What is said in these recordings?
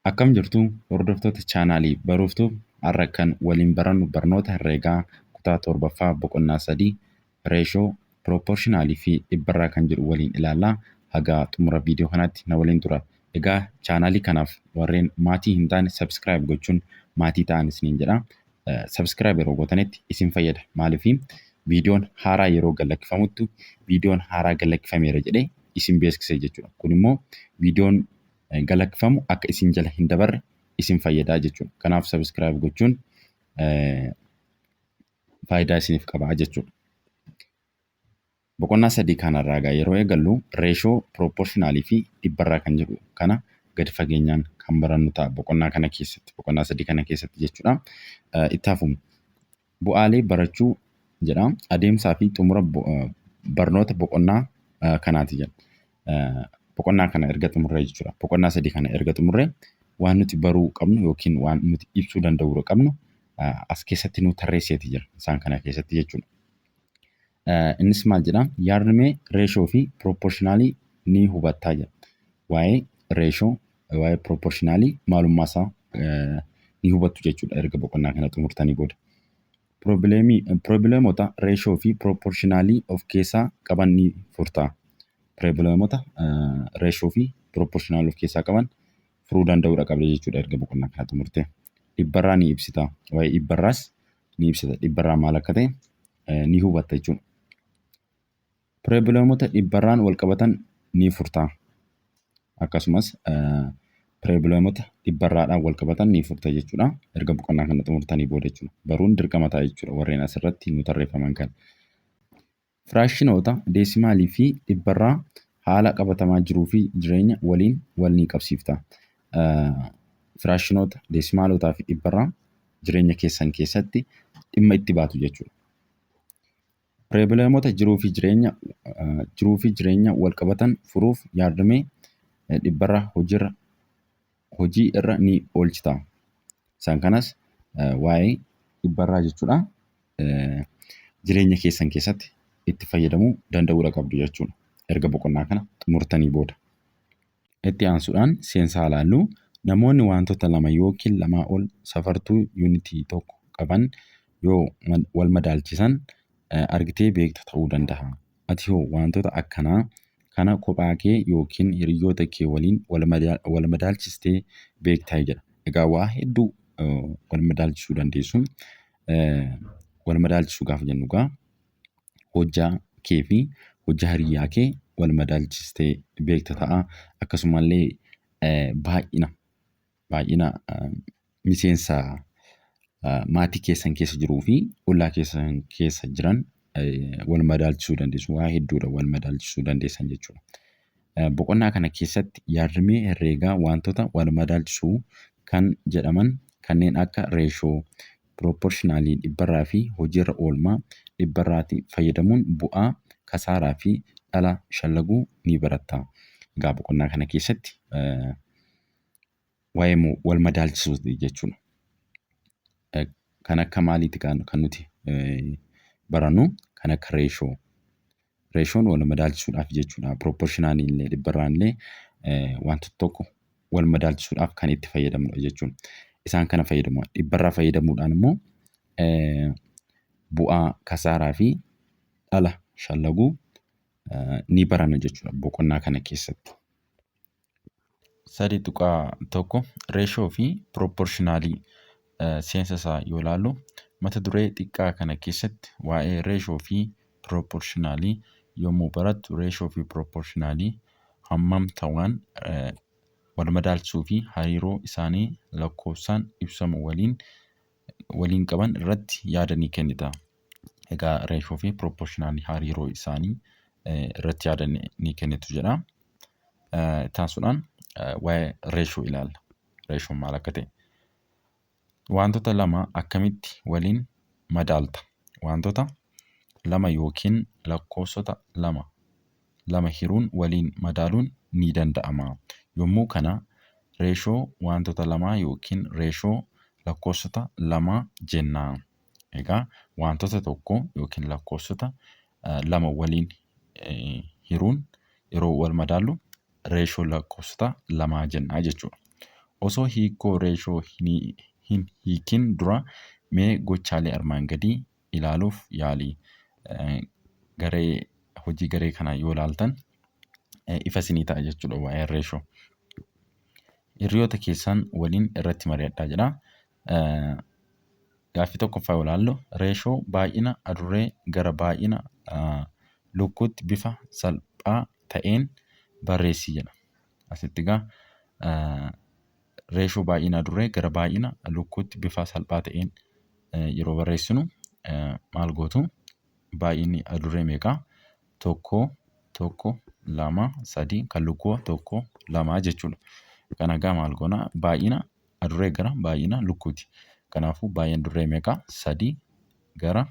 Akkam jirtu hordoftoota chaanaalii Baruuftuu? Har'a kan waliin barannu barnoota herreegaa kutaa 7ffaa boqonnaa 3, reeshoo, piroopporshinaalii fi dhibbarraa kan jedhu waliin ilaallaa. Haga xumura viidiyoo kanaatti na waliin tura. Egaa chaanaalii kanaaf warreen maatii hin taane subscribe gochuun maatii ta'an isiniin jedha. Subscribe yeroo gootanitti isin fayyada. Maaliif? Viidiyoon haaraa yeroo gad lakkifamutti viidiyoon haaraa gad lakkifameera jedhee isin beeksisa jechuudha. Kun immoo viidiyoon gad lakkifamu akka isin jala hin dabarre isin fayyadaa jechuudha. Kanaaf subscribe gochuun faayidaa isiniif qaba jechuudha. Boqonnaa 3 kanarraa egaa yeroo eegallu reeshoo, piroopporshinaalii fi dhibbarraa kan jedhu kana gadi fageenyaan kan barannu ta'a boqonnaa kana keessatti, boqonnaa 3 kana keessatti jechuudha. Itti hafuun bu'aalee barachuu jedha. Adeemsaa fi xumura barnoota boqonnaa kanaati jedha. Boqonnaa kana erga xumurree jechuudha. Boqonnaa 3 kana erga xumurree waan nuti baruu qabnu yookiin waan nuti ibsuu danda'uu qabnu as keessatti nu tarreesseeti jira isaan kana keessatti jechuudha. Innis maal jedha? Yaadrimee reeshoo fi piroopporshinaalii ni hubattaa jedha. Waa'ee reeshoo, waa'ee piroopporshinaalii maalummaa isaa ni hubattu jechuudha erga boqonnaa kana xumurtanii booda. Piroobileemota reeshoo fi piroopporshinaalii of keessaa qaban ni furta. Piroobileemota reeshoo fi piroopporshinaalii of keessaa qaban furuu danda'uudha qabda jechuudha erga boqonnaa kana xumurte. Dhibbarraa ni ibsita. Waa'ee dhibbarraas ni ibsita. Dhibbarraa maal akka ta'e ni hubatta jechuudha. Piroobileemota dhibbarraan wal qabatan ni furta. Akkasumas piroobileemota dhibbarraadhaan wal qabatan ni furta jechuudha. Erga boqonnaa kana xumurtanii booda jechuudha. Baruun dirqama ta'a jechuudha warreen asirratti nu tarreeffaman kana. Firaakshinoota, deesimaalii fi dhibbarraa haala qabatamaa jiruu fi jireenya waliin wal ni qabsiifta. Firaakshinoota, deesimaalotaa fi dhibbarraa jireenya keessan keessatti dhimma itti baatu jechuudha. Piroobleemota jiruu fi jireenya wal qabatan furuuf yaadrimee dhibbarraa hojii irra ni oolchita. Isaan kanas waa'ee dhibbarraa jechuudha. Jireenya keessan keessatti itti fayyadamuu danda'uudha qabdu jechuudha. Erga boqonnaa kana xumurtanii booda. Itti aansuudhaan seensa haa ilaallu. Namoonni wantoota lama yookiin lamaa ol safartuu yuunitii tokko qaban yoo wal madaalchisan argitee beekta ta'uu danda'a. Ati hoo wantoota akkanaa kana kophaa kee yookiin hiriyoota kee waliin wal madaalchistee beektaa jedha. Egaa waa hedduu wal madaalchisuu dandeessu. Wal madaalchisuu gaafa jennu egaa hojjaa kee fi hojjaa hiriyaa kee wal madaalchistee beekta ta'a. Akkasumallee baay'ina miseensa maatii keessan keessa jiruu fi ollaa keessan keessa jiran wal madaalchisuu dandeessu. Waa hedduudha wal madaalchisuu dandeessan jechuudha. Boqonnaa kana keessatti yaadrimee herreegaa wantoota wal madaalchisuu kan jedhaman kanneen akka reeshoo, piroopporshinaalii, dhibbarraa fi hojiirra oolmaa dhibbarraatti fayyadamuun bu'aa, kasaaraa fi dhala shallaguu ni baratta. Egaa boqonnaa kana keessatti waa'ee wal madaalchisuuti jechuudha. Kan akka maaliiti kan nuti barannu? Kan akka reeshoo. Reeshoon wal madaalchisuudhaaf jechuudha. Piroopporshinaalii illee, dhibbarraan illee wantoota tokko wal madaalchisuudhaaf kan itti fayyadamnudha jechuudha. Isaan kana fayyadamu. Dhibbarraa fayyadamuudhaan immoo bu'aa, kasaaraa fi dhala shallaguu ni baranna jechuudha boqonnaa kana keessatti. 3.1 Reeshoo fi piroopporshinaalii seensa isaa yoo ilaallu, mata duree xiqqaa kana keessatti waa'ee reeshoo fi piroopporshinaalii yommuu barattu, reeshoo fi piroopporshinaalii hammam ta'an wal madaalchisuu fi hariiroo isaanii lakkoofsaan ibsamu waliin qaban irratti yaada ni kennita. Egaa reeshoo fi piroopporshinaalii hariiroo isaanii irratti yaada ni kennitu jedha. Itti aansuudhaan waa'ee reeshoo ilaalla. Reeshoon maal akka ta'e. Wantoota lama akkamitti waliin madaalta? Wantoota lama yookiin lakkoofsota lama lama hiruun waliin madaaluun ni danda'ama. Yommuu kana reeshoo wantoota lamaa yookiin reeshoo lakkoofsota lamaa jenna. Egaa wantoota tokko yookiin lakkoofsota lama waliin hiruun yeroo wal madaallu reeshoo lakkoofsota lamaa jenna jechuudha. Osoo hiikkoo reeshoo hin hiikin dura mee gochaalee armaan gadii ilaaluuf yaali. Garee hojii garee kanaa yoo ilaaltan ifa isinii ta'a jechuudha waa'ee reeshoo. Hiriyoota keessan waliin irratti mari'adhaa jedha. Gaaffii tokkoffaa yoo ilaallu, reeshoo baay'ina adurree gara baay'ina lukkuutti bifa salphaa ta'een barreessi jedha. Asitti egaa reeshoo baay'ina adurree gara baay'ina lukkuutti bifa salphaa ta'een yeroo barreessinu maal gootu? Baay'inni adurree meeqa? 1, 1, 2, 3, kan lukkuu 1, 2 jechuudha. Kana egaa maal goona? Baay'ina adurree gara baay'ina lukkuuti. Kanaafuu baay'inni adurree meeqa? 3 gara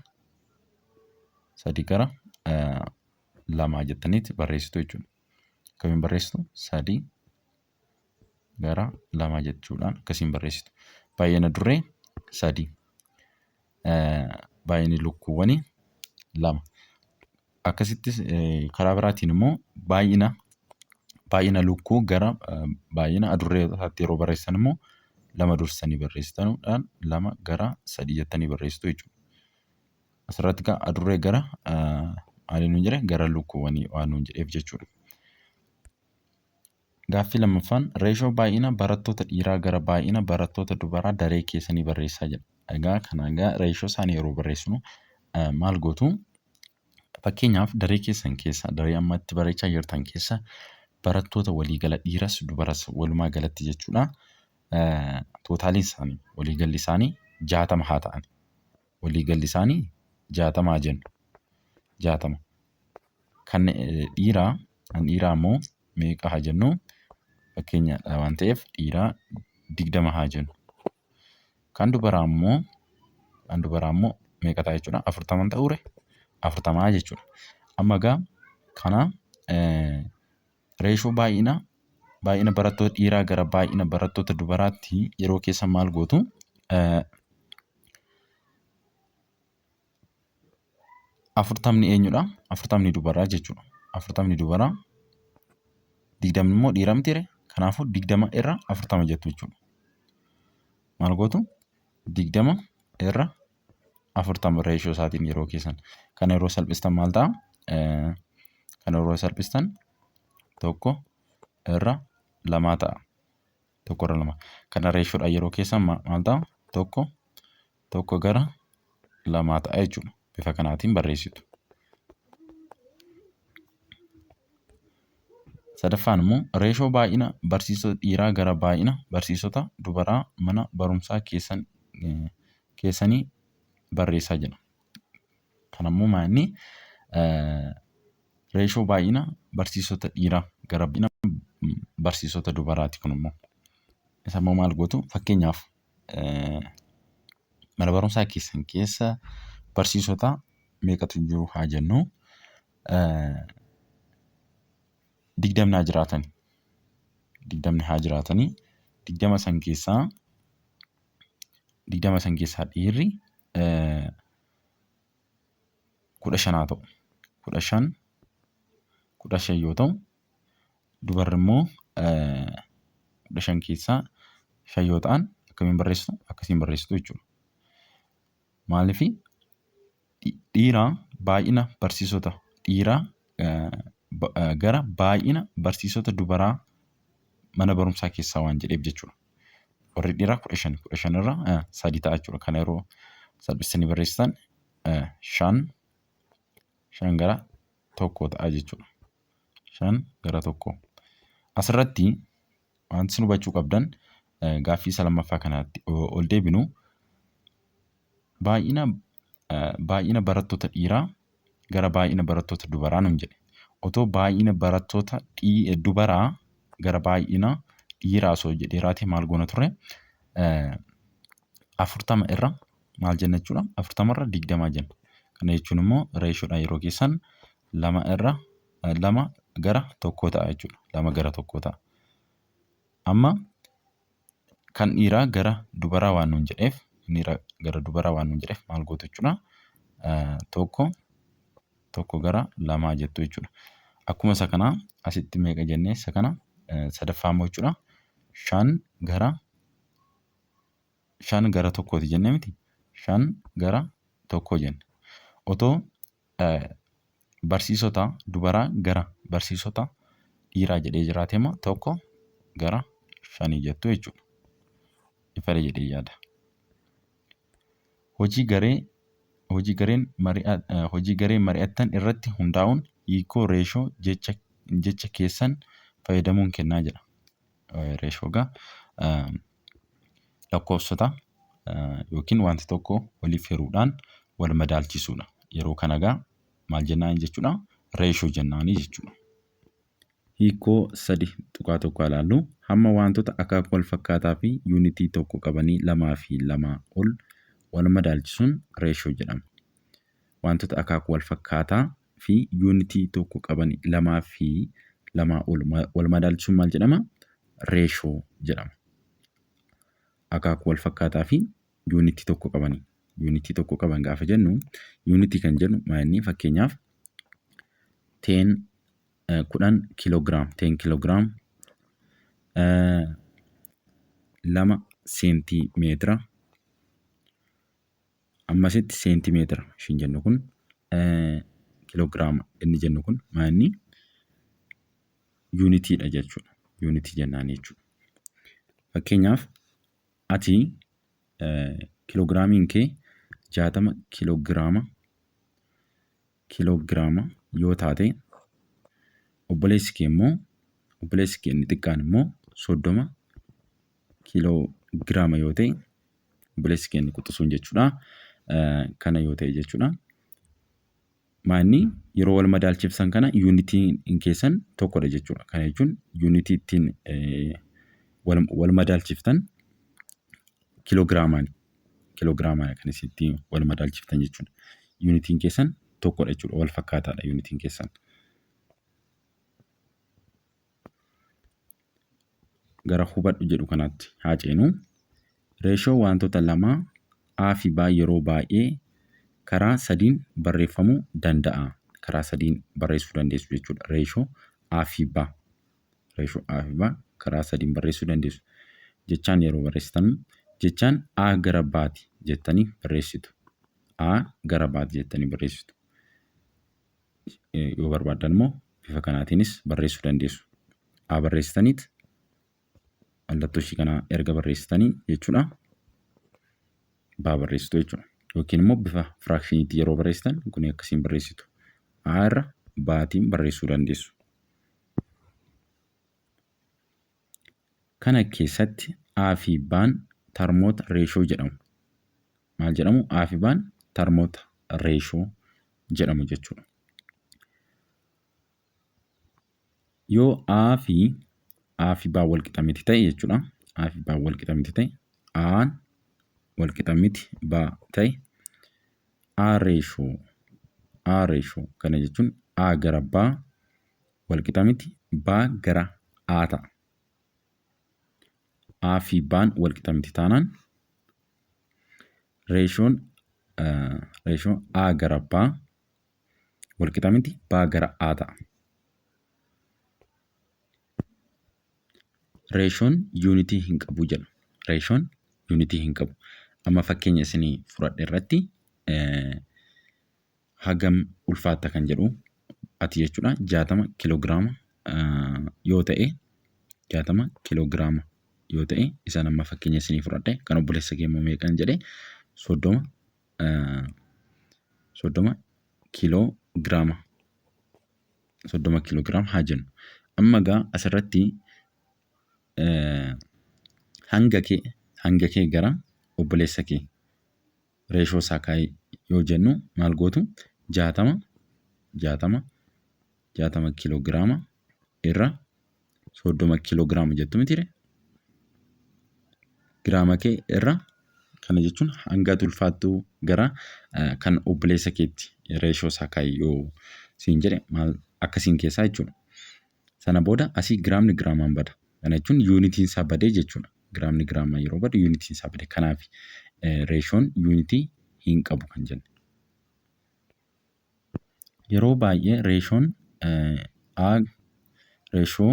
3 gara 2 jettaniiti barreessitu jechuudha. Akkamiin barreessitu? 3 gara 2 jechuudhaan akkasiin barreessitu. Baay'ina adurree 3. Baay'inni lukkuuwwanii 2. Akkasittis karaa biraatiin immoo baay'ina lukkuu gara baay'ina adurreetti yeroo barreessan immoo 2 dursanii barreessitanuudhaan 2 gara 3 jettanii barreessitu jechuudha. Asirratti egaa adurree gara maaliin nuun jedhe? Gara lukkuuwwanii waan nuun jedheef jechuudha. Gaaffii lammaffaan reeshoo baay'ina barattoota dhiiraa gara baay'ina barattoota dubaraa daree keessanii barreessaa jedha. Egaa kana egaa reeshoo isaanii yeroo barreessinu maal gootu? Fakkeenyaaf daree keessan keessa, daree amma itti barreechaa jirtan keessa barattoota waliigala dhiiras dubaras walumaa galatti jechuudha. Tootaaliin isaanii waliigalli isaanii 60 haa ta'an. Waliigalli isaanii 60 haa jennu. 60. Kan dhiiraa kan dhiiraa immoo meeqa haa jennu? Fakkeenyadha waan ta'eef dhiiraa 20 haa jennu. Kan dubaraa immoo kan dubaraa immoo meeqa ta'a jechuudha? 40 ta'uure? 40 jechuudha. Amma egaa kana reeshoo baay'ina barattoota dhiiraa gara baay'ina barattoota dubaraatti yeroo keessa maal gootu? 40 eenyudha? 40 dubaraa jechuudha. 40 dubaraa, 20 immoo dhiira mitiire? Kanaafuu 20 irra 40 jettu jechuudha. Maal gootu? 20 irra 40 reeshoo isaatiin yeroo keessan. Kana yeroo salphistan maal ta'a? Kana yeroo salphistan 1 irra 2 ta'a. 1 irra 2. Kana reeshoodhaan yeroo keessan maal ta'a? 1 1 gara 2 ta'a jechuudha. Bifa kanaatiin barreessitu. Sadaffaan immoo reeshoo baay'ina barsiisota dhiiraa gara baay'ina barsiisota dubaraa mana barumsaa keessanii barreessaa jedha. Kana immoo maal inni reeshoo baay'ina barsiisota dhiiraa gara baay'ina barsiisota dubaraati kun immoo. Isa immoo maal gootu? Fakkeenyaaf mana barumsaa keessan keessa barsiisota meeqatu jiru haa jennu. 20 haa jiraatani. 20 haa jiraatanii. 20 san keessaa 20 san keessaa dhiirri 15 haa ta'u. 15 15 yoo ta'u dubarri immoo 15 keessaa 5 yoo ta'an akkamiin barreessitu? Akkasiin barreessitu jechuudha. Maaliif dhiiraa baay'ina barsiisota dhiiraa gara baay'ina barsiisota dubaraa mana barumsaa keessaa waan jedheef jechuudha. Warri dhiiraa 15 15 irra 3 ta'a jechuudha. Kana yeroo salphistanii barreessitan 5 5 gara 1 ta'a jechuudha. 5 gara 1. Asirratti wanti isin hubachuu qabdan, gaaffii isa lammaffaa kanaatti ol deebinu, baay'ina barattoota dhiiraa gara baay'ina barattoota dubaraa nuun jedhe. Otoo baay'ina barattoota dubaraa gara baay'ina dhiiraa osoo jedheeraati maal goona turre? 40 irra maal jenna jechuudha? 40 irra 20 jenna. Kana jechuun immoo reeshoodhaan yeroo keessan 2 irra 2 gara 1 ta'a jechuudha. 2 gara 1 ta'a. Amma kan dhiiraa gara dubaraa waan nuun jedheef, dhiiraa gara dubaraa waan nuun jedheef maal gootu jechuudha? 1 1 gara 2 jettu jechuudha. Akkuma isa kanaa asitti meeqa jennee isa kana sadaffaa immoo jechuudha. 5 gara 5 gara tokkooti jenne miti? 5 gara tokkoo jenne. Otoo barsiisota dubaraa gara barsiisota dhiiraa jedhee jiraate immoo 1 gara 5 jettu jechuudha. Ifadha jedhee yaada. Hojii garee hojii gareen hojii garee mari'attan irratti hundaa'uun hiikoo reeshoo jecha jecha keessan fayyadamuun kennaa jedha. Reeshoo egaa lakkoofsota yookiin wanti tokko waliif hiruudhaan wal madaalchisuudha. Yeroo kana egaa maal jennaan jechuudha? Reeshoo jennaanii jechuudha. Hiikoo 3.1 ilaallu. Hamma wantoota akaakuu wal fakkaataa fi yuunitii tokko qabanii lamaa fi lamaa ol wal madaalchisuun reeshoo jedhama. Wantoota akaakuu wal fakkaataa fi yuunitii tokko qabanii lamaa fi lamaa ol wal madaalchisuun maal jedhama? Reeshoo jedhama. Akaakuu wal fakkaataa fi yuunitii tokko qabanii. Yuunitii tokko qaban gaafa jennu yuunitii kan jennu maal inni fakkeenyaaf 10 10 kiiloogiraam 10 kiiloogiraam 2 seentimeetira ammasitti seentimeetira ishiin jennu kun kiiloogiraama inni jennu kun maal inni yuunitiidha jechuudha. Yuunitii jennaan jechuudha. Fakkeenyaaf ati kiiloogiraamiin kee 60 kiiloogiraama kiiloogiraama yoo taate obboleessi kee immoo obboleessi kee inni xiqqaan immoo 30 kiiloogiraama yoo ta'e obboleessi kee inni quxisuun jechuudha. Kana yoo ta'e jechuudha. Maanni yeroo wal madaalchiftan kana yuunitiin keessan tokkodha jechuudha. Kana jechuun yuunitii ittiin wal madaalchiftan kiiloogiraamaani. Kiiloogiraamaan kan isin ittiin wal madaalchiftan jechuudha. Yuunitiin keessan tokkodha jechuudha. Wal fakkaataadha yuunitiin keessan. Gara hubadhu jedhu kanaatti haa ceenu. Reeshoo wantoota lamaa A fi B yeroo baay'ee karaa sadiin barreeffamuu danda'a. Karaa sadiin barreessuu dandeessu jechuudha. Reeshoo A fi B. Reeshoo A fi B karaa sadiin barreessuu dandeessu. Jechaan yeroo barreessitan jechaan A gara B'ti jettanii barreessitu. A gara B'ti jettanii barreessitu. Yoo barbaaddan immoo bifa kanaatiinis barreessuu dandeessu. A barreessitaniit mallattoo ishii kanaa erga barreessitanii jechuudha. B barreessitu jechuudha. Yookiin immoo bifa firaakshiniitti yeroo barreessitan kun akkasiin barreessitu. A irra B'tiin barreessuu dandeessu. Kana keessatti A fi B'n tarmoota reeshoo jedhamu. Maal jedhamu? A fi B'n tarmoota reeshoo jedhamu jechuudha. Yoo A fi A fi B wal qixa miti ta'e jechuudha. A fi B wal qixa miti ta'e A'n wal qixa miti B ta'e A reeshoo A reeshoo kana jechuun A gara B wal qixa miti B gara A ta'a. A fi B'n wal qixa miti taanaan reeshoon reeshoo A gara B wal qixa miti B gara A ta'a. Reeshoon yuunitii hin qabu jedha. Reeshoon yuunitii hin qabu. Amma fakkeenya isinii fudhadhe irratti hagam ulfaatta kan jedhu ati jechuudha 60 kiiloogiraama yoo ta'e 60 kiiloogiraama yoo ta'e isaan amma fakkeenya isinii fudhadhe kan obboleessa kee immoo meeqan jedhe 30 30 kiiloogiraama 30 kiiloogiraama haa jennu. Amma egaa asirratti hanga kee gara obboleessa kee reeshoo isaa kaa'ee yoo jennu maal gootu 60 60 60 kiiloogiraama irra 30 kiiloogiraama jettu mitiire? Giraama kee irra kana jechuun hanga ati ulfaattu gara kan obboleessa keetti reeshoo isaa kaa'i yoo siin jedhe maal akkasiin keessaa jechuudha. Sana booda asii giraamni giraamaan bada. Kana jechuun yuunitiin isaa badee jechuudha. Giraamni giraamaan yeroo badu yuunitiin isaa bade. Kanaaf reeshoon yuunitii hin qabu kan jenne. Yeroo baay'ee reeshoon A reeshoo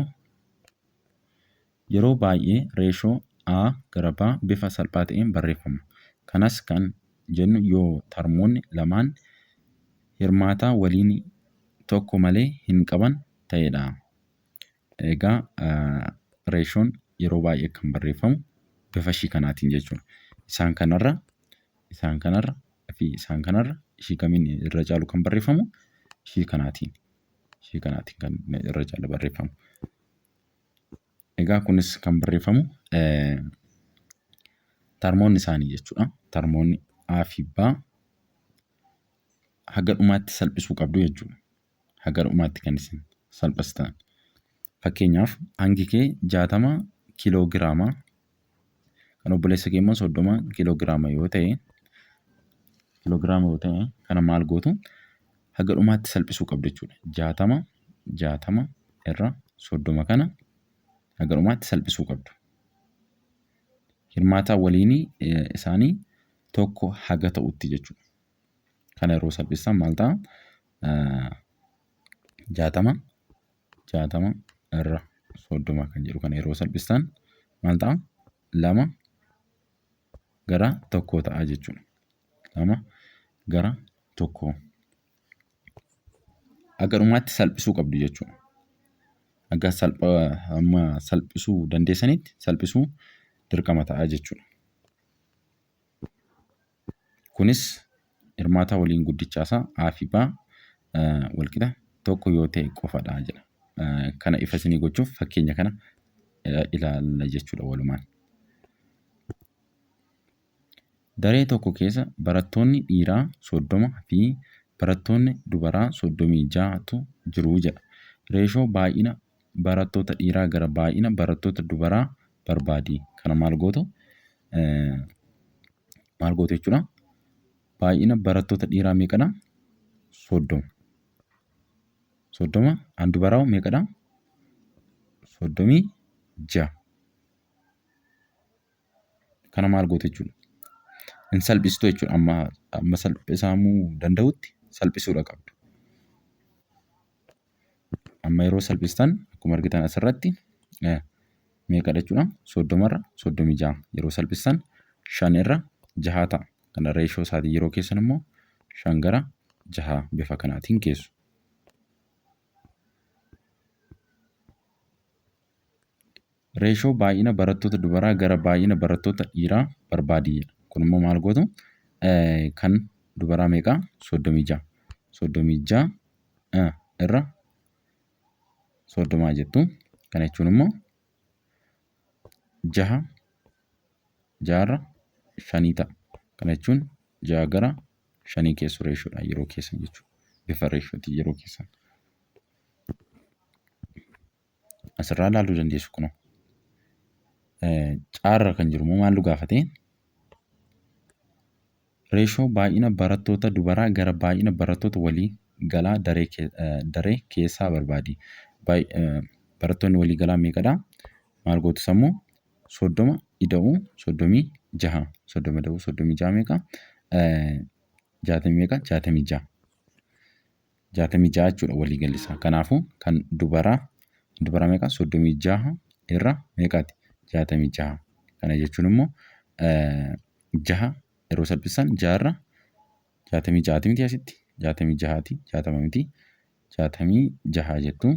Yeroo baay'ee reeshoo A gara B bifa salphaa ta'een barreeffama. Kanas kan jennu yoo tarmoonni lamaan hirmaataa waliinii tokko malee hin qaban ta'edha. Egaa reeshoon yeroo baay'ee kan barreeffamu bifa ishii kanaatiin jechuudha. Isaan kanarra, isaan kanarra fi isaan kanarra ishii kamiin irra caalu kan barreeffamu? Ishii kanaatiin. Ishii kanaatiin kan irra caalu barreeffamu. Egaa kunis kan barreeffamu tarmoonni isaanii jechuudha. Tarmoonni A fi B haga dhumaatti salphisuu qabdu jechuudha. Haga dhumaatti kan isin salphistan. Fakkeenyaaf hangi kee 60 kiiloo giraamaa kan obboleessa kee immoo 30 kiiloo giraama yoo ta'e, kiiloo giraama yoo ta'e kana maal gootu? Haga dhumaatti salphisuu qabdu jechuudha. 60 60 irra 30 kana haga dhumaatti salphisuu qabdu. Hirmaataa waliinii isaanii tokko haga ta'utti jechuudha. Kana yeroo salphistan maal ta'a? 60 60 irra 30 kan jedhu kana yeroo salphistan maal ta'a? 2 gara 1 ta'a jechuudha. 2 gara 1. Haga dhumaatti salphisuu qabdu jechuudha. Haga hamma salphisuu dandeessanitti salphisuu dirqama ta'a jechuudha. Kunis hirmaataa waliin guddichaasaa A fi B walqixa tokko yoo ta'e qofadha jedha. Kana ifa isinii gochuuf fakkeenya kana ilaalla jechuudha walumaan. Daree tokko keessa barattoonni dhiiraa 30 fi barattoonni dubaraa 36tu jiru jedha. Reeshoo baay'ina barattoota dhiiraa gara baay'ina barattoota dubaraa barbaadi. Kana maal gootu? Maal gootu jechuudha? Baay'ina barattoota dhiiraa meeqadha? 30. 30 an dubaraa meeqadha? 36. Kana maal gootu jechuudha? Hin salphistu jechuudha. Amma salphisamuu danda'utti salphisuudha qabdu. Amma yeroo salphistan akkuma argitan asirratti meeqadha jechuudha? 30 irra 36 yeroo salphistan 5 irra 6 ta'a. Kana reeshoo isaatii yeroo keessan immoo 5 gara 6 bifa kanaatiin keessu. Reeshoo baay'ina barattoota dubaraa gara baay'ina barattoota dhiiraa barbaadi jedha. Kun immoo maal gootu? Kan dubaraa meeqa? 36. 36 irra 30 jettu. Kana jechuun immoo 6 6 irra 5 ta'a. Kana jechuun 6 gara 5 keessu reeshoodha yeroo keessan jechuudha. Bifa reeshootiin yeroo keessan. Asirraa ilaaluu dandeessu kunoo. Caarra kan jiru immoo maal nu gaafate? Reeshoo baay'ina barattoota dubaraa gara baay'ina barattoota walii galaa daree keessaa barbaadi. Barattoonni walii galaa meeqadha? Maal gootu sammuu? 30 ida'uu 36. 30 ida'uu 36 meeqa? 60 meeqa? 66. 66 jechuudha walii galli isaa. Kanaafuu kan dubaraa meeqa? 36 irra meeqaati? 66. Kana jechuun immoo 6 yeroo salphisan 6 irra 66 miti asitti? 66ti, 60 miti. 66 jettu.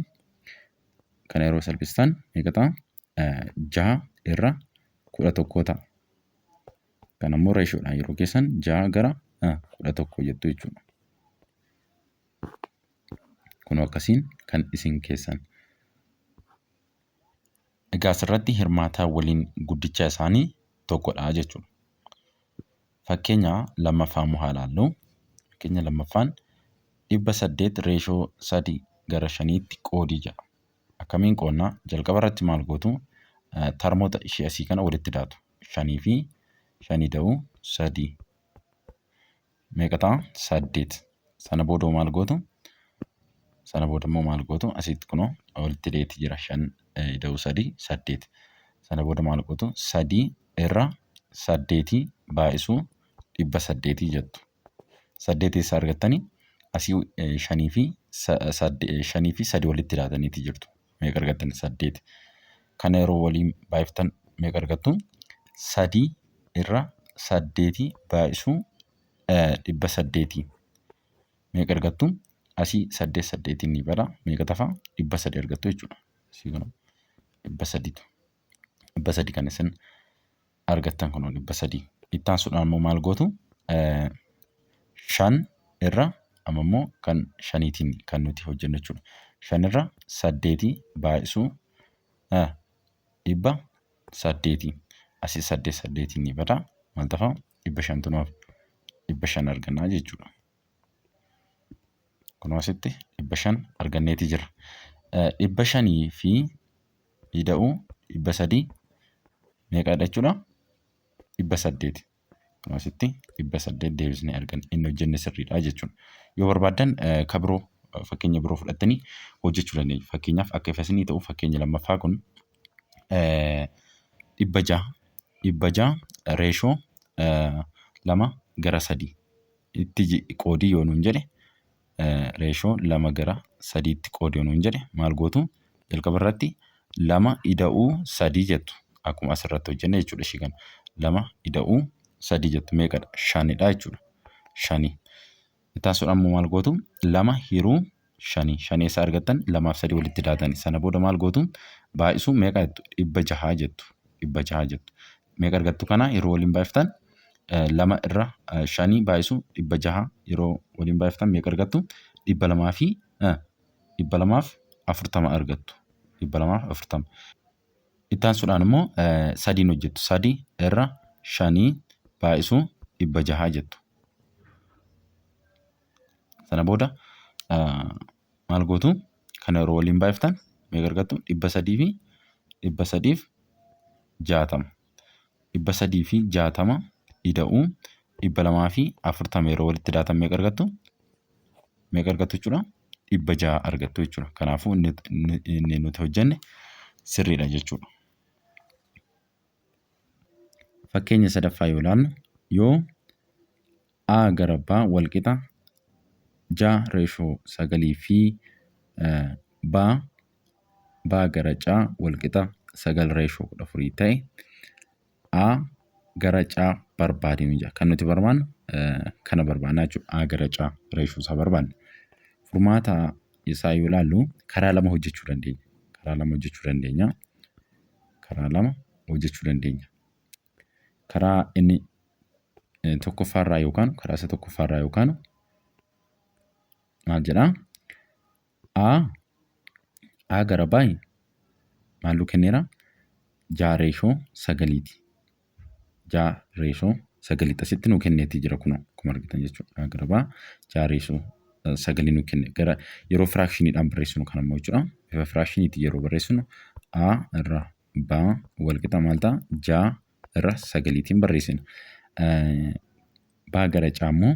Kana yeroo salphistan meeqa ta'a? 6 irra 11 ta'a. Kana immoo reeshoodhaan yeroo keessan 6 gara 11 jettu jechuudha. Kunoo akkasiin kan isin keessan. Egaa asirratti hirmaataa waliin guddicha isaanii tokkodha jechuudha. Fakkeenya lammaffaa immoo haa ilaallu. Fakkeenya lammaffaan 800 reeshoo 3 gara 5tti qoodii jedha. Akkamiin qoodnaa? Jalqaba irratti maal gootu? Tarmoota ishee asii kana walitti daatu. 5 fi 5 da'uu 3 meeqa ta'a? 8. Sana booda maal gootu? Sana booda immoo maal gootu? Asitti kunoo walitti hidheeti jira. 5 da'uu 3 8. Sana booda maal gootu? 3 irra 8 baay'isuu 800 jettu. 8 eessaa argattanii? Asii 5 fi 5 fi 3 walitti hidhaataniiti jirtu. Meeqa argattani? 8. Kana yeroo waliin baay'iftan meeqa argattu? Sadii irra saddeetii baay'isuu 800. Meeqa argattu? Asii saddeet saddeetiin ni bada. Meeqa tafa? 300 argattu jechuudha. Asii kun 300tu. 300 kan isin argattan kun 300. Itti aansuudhaan immoo maal gootu? Shan irra amma immoo kan shaniitiin kan nuti hojjennu jechuudha. Shan irra saddeetii baay'isuu 800. Asii saddeet saddeetiin ni bada. Maal tafa? 500tu nuuf 500 argannaa jechuudha. Kunoo asitti 500 arganneeti jira. 500 fi ida'uu 300 meeqadha jechuudha? 800. Kunoo asitti 800 deebisnee arganna. Inni hojjenne sirriidha jechuudha. Yoo barbaaddan ka biroo fakkeenya biroo fudhattanii hojjechuu dandeenya. Fakkeenyaaf akka ifa isinii ta'u fakkeenya lammaffaa kun 600 reeshoo 2 gara 3 itti qoodii yoo nuun jedhe, reeshoo 2 gara 3tti qoodii yoo nuun jedhe maal gootu? Jalqaba irratti lama ida'uu sadii jettu, akkuma asirratti hojjenne jechuudha ishii kana. Lama ida'uu sadii jettu, meeqadha? Shanidha jechuudha. Shani. Itti aansuudhaan immoo maal gootu? Lama hiruu shanii. Shanii eessaa argattan? Lamaaf sadii walitti daatani. Sana booda maal gootu? Baay'isuu meeqa jettu? 600 jettu. 600 jettu. Meeqa argattu kana yeroo waliin baay'iftan? Lama irra shanii baay'isuu 600 yeroo waliin baay'iftan meeqa argattu? 240 argattu. 240. Itti aansuudhaan immoo sadiin hojjettu. Sadii irra shanii baay'isuu 600 jettu. Sana booda maal gootu? Kana yeroo waliin baay'iftan meeqa argattu? 360. 360 ida'uu 240 yeroo walitti daatan meeqa argattu? Meeqa argattu jechuudha? 600 argattu jechuudha. Kanaafuu inni nuti hojjenne sirriidha jechuudha. Fakkeenya sadaffaa yoo ilaallu, yoo A gara B walqixa 6 reeshoo 9 fi B gara C walqixa 9 reeshoo 14 ta'e, A gara C barbaadii jedha. Kan nuti barbaannu kana barbaannaa jechuudha. A gara C reeshoo isaa barbaanna. Furmaata isaa yoo ilaallu karaa lama hojjechuu dandeenya. Karaa lama hojjechuu dandeenya. Karaa lama hojjechuu dandeenya. Karaa inni tokkoffaarraa yookaan karaa isa tokkoffaarraa yookaan maal jedhaa? A gara B maal nuu kenneera? 6 reeshoo 9ti. 6 reeshoo 9ti. Asitti nuu kenneetii jira kunoo akkuma argitan jechuudha. A gara B 6 reeshoo 9 nuu kenne. Gara yeroo firaakshiniidhaan barreessinu kan ammoo jechuudha. Bifa firaakshiniitiin yeroo barreessinu A irra B walqixa maal ta'a? 6 irra 9tiin barreessina. B gara C immoo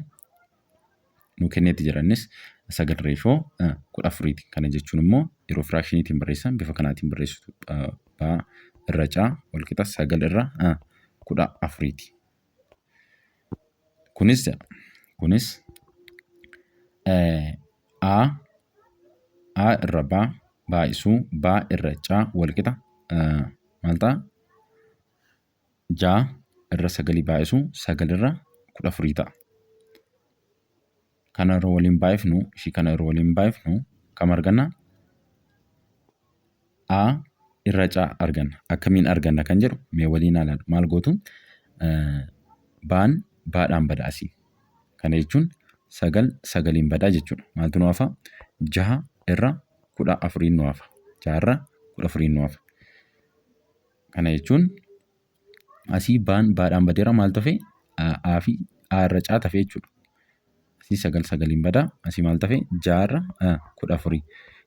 nuu kenneetii jira, innis 9 reeshoo 14ti. Kana jechuun immoo yeroo firaakshiniitiin barreessan bifa kanaatiin barreessitu. B irra C walqixa 9 irra 14ti. Kunis A irra B baay'isuu B irra C walqixa maal ta'a? 6 irra 9 baay'isuu 9 irra 14 ta'a. Kana yeroo waliin baay'ifnu, ishii kana yeroo waliin baay'ifnu kam arganna? A irra C arganna. Akkamiin arganna kan jedhu mee waliin haa ilaallu. Maal gootu? Baan baadhaan bada asii. Kana jechuun sagal sagaliin badaa jechuudha. Maaltu nu hafa? 6 irra 14n nu hafa. 6 irra 14n nu hafa. Kana jechuun asii baan baadhaan badeera, maaltu hafe? A fi A irra C hafe jechuudha. Asii sagal sagaliin badaa, asii maaltu hafe? 6 irra 14.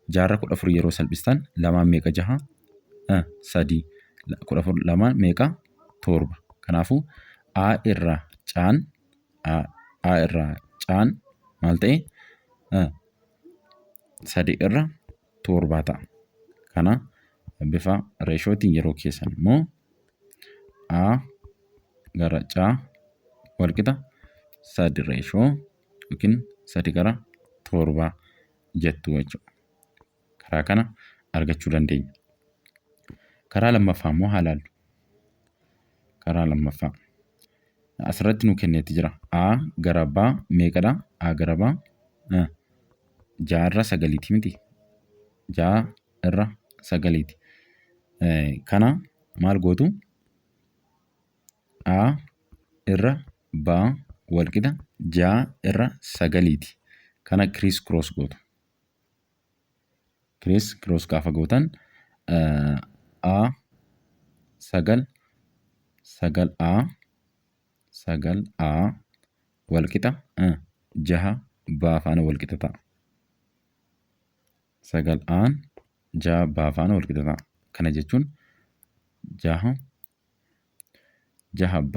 6 irra 14 yeroo salphistan lamaan meeqa jaha? Sadii. 14 lamaan meeqa? Torba. Kanaafuu A irra Caan maal ta'e? 3 irra 7 ta'a. Kana bifa reeshootiin yeroo keessan immoo A gara C walqixa sadi reeshoo yookiin 3 gara 7 jettu jechuudha. Karaa kana argachuu dandeenya. Karaa lammaffaa immoo haa ilaallu. Karaa lammaffaa. Asirratti nu kenneeti jira. A gara B meeqadha? A gara B ja'a irra sagaliiti miti? Ja'a irra sagaliiti. Kana maal gootu? A irra B walqixa ja'a irra sagaliiti. Kana criss cross gootu. Criss cross gaafa gootan A sagal sagal A sagal A walqixa jaha B faana walqixa ta'a. Sagal A'n jaha B faana walqixa ta'a. Kana jechuun jaha jaha B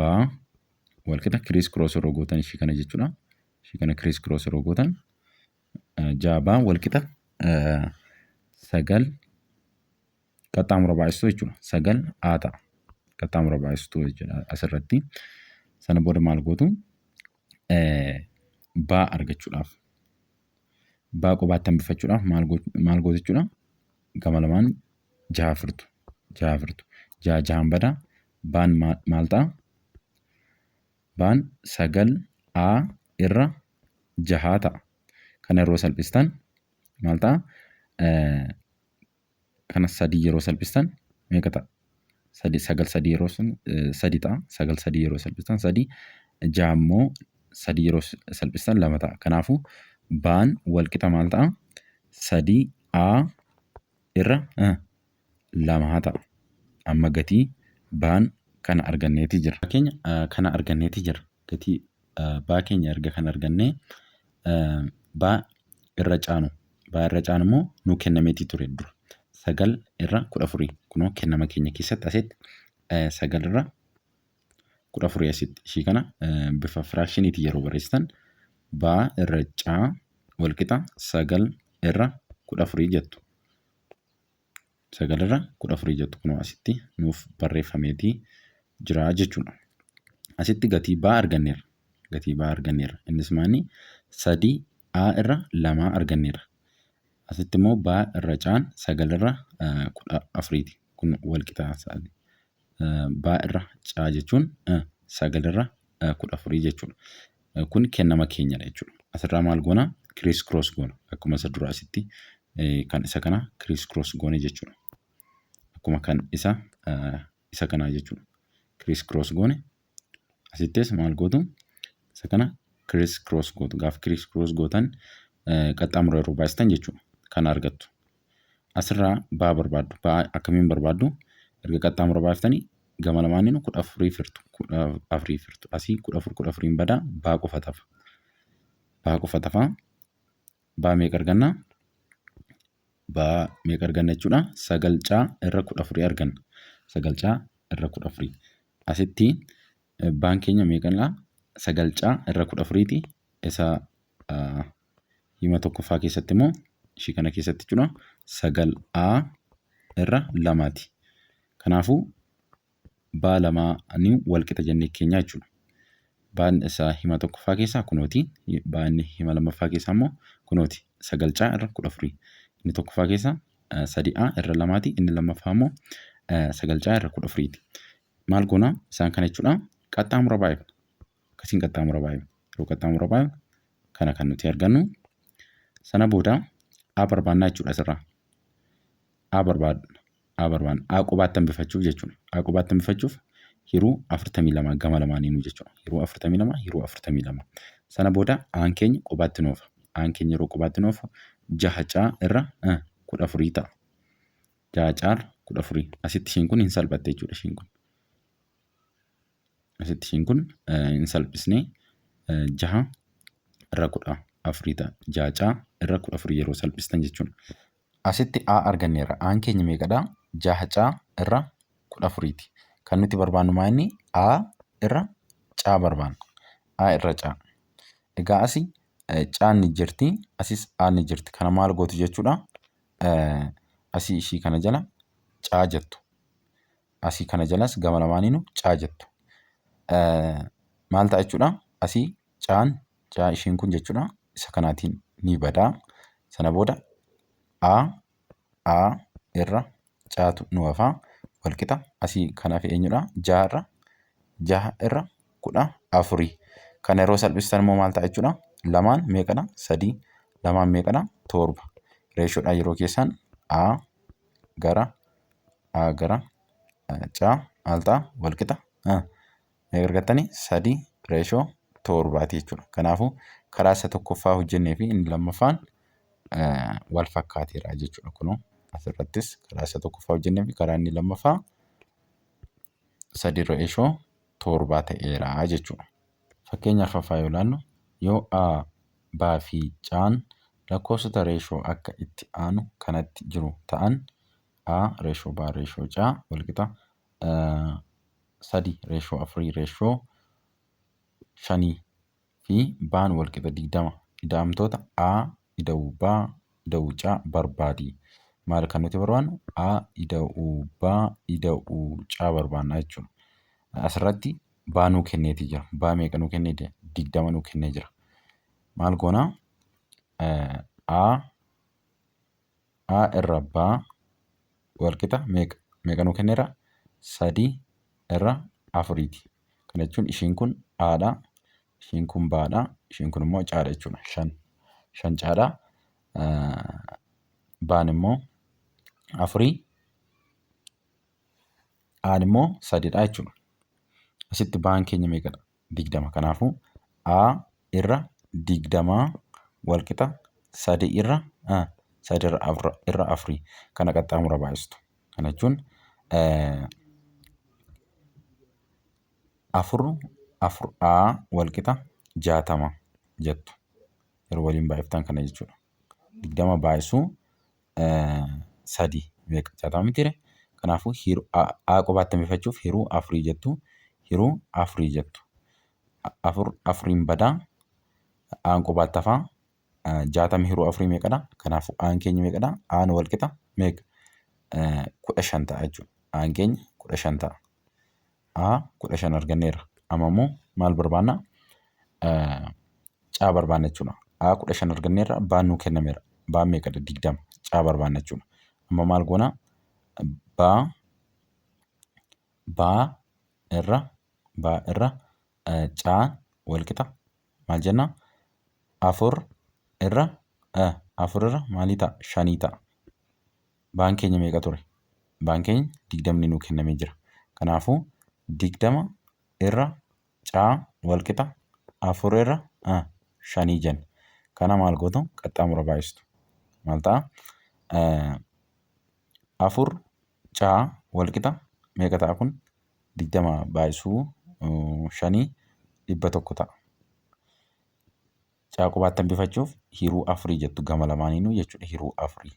walqixa criss cross yeroo gootan ishii kana jechuudha. Ishii kana criss cross yeroo gootan jaha B walqixa sagal qaxxaamura baay'istuu jechuudha. Sagal A ta'a. Qaxxaamura baay'istuu jechuudha asirratti. Sana booda maal gootu? B argachuudhaaf B qobaatti hambifachuudhaaf maal gootu jechuudha? Gama lamaan jaha firtu. Jaha firtu. Jaha jahaan badaa. Baan maal ta'a? Baan sagal A irra jahaa ta'a. Kana yeroo salphistan maal ta'a? Kana sadii yeroo salphistan meeqa ta'a? Sadi sagal sadii yeroo sadi ta'a. Sagal sadii yeroo salphistan sadi. Jaha immoo sadii yeroo salphistan lama ta'a. Kanaafuu baan walqixa maal ta'a? Sadii A irra lamaa ta'a. Amma gatii baan kana arganneeti jira. Keenya kana arganneeti jira. Gatii baa keenya erga kan argannee baa irra caanu. Baa irra caanu immoo nuu kennameetii ture dura. Sagal irra 14 kunoo kennama keenya keessatti asitti sagal irra 14 asitti ishii kana bifa firaakshiniitiin yeroo barreessitan baa irra caa walqixa sagal irra 14 jettu. Sagal irra 14 jettu kunoo asitti nuuf barreeffameetii jira jechuudha. Asitti gatii baa arganneerra. Gatii baa arganneerra. Innis maali? Sadii A irra lamaa arganneerra. Asitti immoo baa irra caan sagal irra 14ti. Kun wal qixa isaati. Baa irra caa jechuun sagal irra 14 jechuudha. Kun kennama keenyadha jechuudha. Asirraa maal goona? Criss cross goona. Akkuma isa dura asitti kan isa kana criss cross goone jechuudha. Akkuma kan isa kanaa jechuudha. Criss cross goone asittis maal gootu? Isa kana criss cross gootu. Gaafa criss cross gootan qaxxaamura yeroo baay'istan jechuudha. Kana argattu. Asirraa baa barbaaddu. Baa akkamiin barbaaddu? Erga qaxxaamura baaftanii gama lamaaniinuu 14 firtu. 14 firtu. Asii 14 14n badaa baa qofa tafa. Baa qofa tafa. Baa meeqa arganna? Baa meeqa arganna jechuudha? Sagal caa irra 14 arganna. Sagal caa irra 14. Asitti baan keenya meeqadha? Sagal caa irra 14ti. Isa hima tokkoffaa keessatti immoo ishii kana keessatti jechuudha. Sagal A irra lamaati. Kanaafuu baa lamaanii wal qixa jennee keenya jechuudha. Baan isa hima tokkoffaa keessaa kunooti. Baan hima lammaffaa keessaa immoo kunooti. Sagal caa irra 14. Inni tokkoffaa keessaa sadi A irra lamaati. Inni lammaffaa immoo sagal caa irra 14ti. Maal goona isaan kana jechuudha. Qaxxaamura baay'ifna. Akkasiin qaxxaamura baay'ifna. Yeroo qaxxaamura baay'ifnu kana kan nuti argannu. Sana booda A barbaannaa jechuudha asirraa. A barbaadna. A barbaanna. A qobaatti hambifachuuf jechuudha. A qobaatti hambifachuuf hiruu 42 gama lamaaniinuu jechuudha. Hiruu 42 hiruu 42. Sana booda A'n keenya qobaatti nuufa. A'n keenya yeroo qobaatti nuufu jaha caa irra 14 ta'a. Jaha caa irra 14. Asitti ishiin kun hin salphatte jechuudha ishiin kun. Asitti ishiin kun hin salphisnee jaha irra 14 ta'a. Jaha caa irra 14 yeroo salphistan jechuudha. Asitti A arganneerra. A'n keenya meeqadha? Jaha caa irra 14ti. Kan nuti barbaannu maa inni? A irra caa barbaanna. A irra caa. Egaa asi caan ni jirti. Asis A ni jirti. Kana maal gootu jechuudha? Asii ishii kana jala caa jettu. Asii kana jalas gama lamaaniinuu caa jettu. Maal ta'a jechuudha? Asii caan caa ishiin kun jechuudha. Isa kanaatiin ni badaa. Sana booda A A irra caatu nu hafaa. Walqixa asii kan hafe eenyudha? Jaha irra jaha irra 14. Kana yeroo salphistan immoo maal ta'a jechuudha? Lamaan meeqadha? Sadii. Lamaan meeqadha? Torba. Reeshoodhaan yeroo keessan A gara A gara C maal ta'a? Walqixa meeqa argattanii? Sadii reeshoo torbaati jechuudha. Kanaafuu karaa isa tokkoffaa hojjennee fi inni lammaffaan wal fakkaateera jechuudha. Kunoo asirrattis karaa isa tokkoffaa hojjennee fi karaa inni lammaffaa sadii reeshoo torbaa ta'eera jechuudha. Fakkeenya arfaffaa yoo ilaallu yoo A, B fi C'n lakkoofsota reeshoo akka itti aanu kanatti jiru ta'an A reeshoo B reeshoo C walqixa 3 reeshoo 4 reeshoo 5 fi B'n walqixa 20 ida'amtoota A ida'uu B ida'uu C barbaadi. Maal kan nuti barbaannu? A ida'uu B ida'uu C barbaanna jechuudha. Asirratti B nuu kenneeti jira. B meeqa nuu kennee jira? 20 nuu kennee jira. Maal goona? A A irra B walqixa meeqa? Meeqa nuu kenneera? 3 irra 4ti. Kana jechuun ishiin kun A dha. Ishiin kun B dha. Ishiin kun immoo C dha jechuudha. 5. 5 C dha. B'n immoo 4. A'n immoo 3 dha jechuudha. Asitti B'n keenya meeqadha? 20. Kanaafuu A irra 20 walqixa 3 irra 3 irra 4 irra 4 kana qaxxaamura baay'istu. Kana jechuun 4 4 A walqixa 60 jettu. Yeroo waliin baay'iftan kana jechuudha. 20 baay'isuu 3 meeqa? 60 mitiire? Kanaafuu A qofaatti hambifachuuf hiruu 4 jettu. Hiruu 4 jettu. 4 4n badaa A'n qofaatti hafaa. 60 hiruu 4 meeqadha? Kanaafuu A'n keenya meeqadha? A'n walqixa meeqa? 15 ta'a jechuudha. A'n keenya 15 ta'a. A 15 arganneerra. Amma immoo maal barbaanna? C barbaanna jechuudha. A 15 arganneerra B'n nuu kennameera. B'n meeqadha? 20. C barbaanna jechuudha. Amma maal goona? B B irra B irra C walqixa maal jenna? 4 irra 4 irra maalii ta'a? 5 ta'a. Baan keenya meeqa ture? Baan keenya digdamni nuu kennamee jira. Kanaafuu 20 irra C walqixa 4 irra 5 jenna. Kana maal gootu? Qaxxaamura baay'istu. Maal ta'a? 4 C walqixa meeqa ta'a kun? 20 baay'isuu 5 100 ta'a. Caa qubaatti hambifachuuf hiruu afurii jettu gama lamaaniinuu jechuudha hiruu afurii.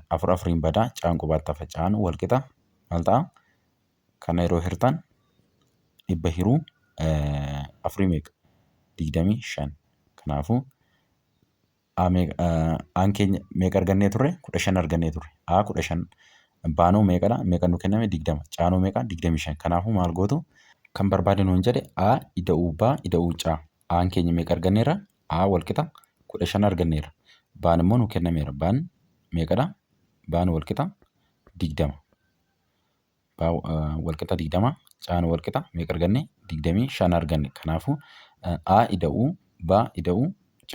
Afur afuriin badaa caan qubaatti hafa caan walqixa maal ta'a? Kana yeroo hirtan 100 hiruu afurii meeqa? 25. Kanaafuu Aan keenya meeqa argannee turre? 15 argannee turre. A 15 baanoo meeqadha? Meeqa nu kenname? 20. Caanoo meeqa? 25. Kanaafuu maal gootu? Kan barbaade nuun jedhe A ida'uu B ida'uu C. Aan keenya meeqa arganneerra? A walqixa 15 arganneerra. Baan immoo nu kennameera. Baan meeqadha? Baan walqixa 20. Walqixa 20 caan walqixa meeqa arganne? 25 arganne. Kanaafuu A ida'uu B ida'uu C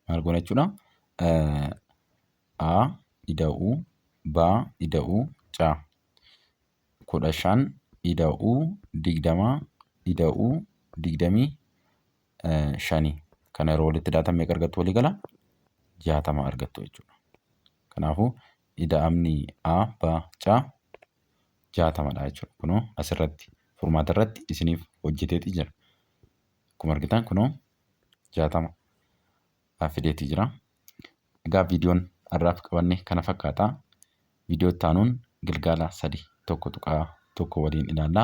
maal goona jechuudha? A ida'uu B ida'uu C 15 ida'uu 20 ida'uu 25 kana yeroo walitti daatan meeqa argattu walii gala? 60 argattu jechuudha. Kanaafuu ida'amni A, B, C 60 dha jechuudha. Kunoo asirratti furmaata irratti isiniif hojjeteeti jira. Akkuma argitan kunoo 60 fideeti jira. Egaa viidiyoon har'aaf qabanne kana fakkaata. Viidiyoo itti aanuun gilgaala 3.1.1 waliin ilaalla.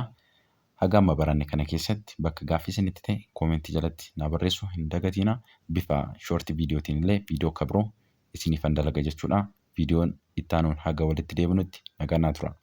Haga amma baranne kana keessatti bakka gaaffii isinitti ta'e koomentii jalatti naa barreessuu hin dagatiina. Bifa shoortii viidiyootiin illee viidiyoo akka biroo isiniifan dalaga jechuudha. Viidiyoon itti aanuun haga walitti deebinutti nagaan naa tura.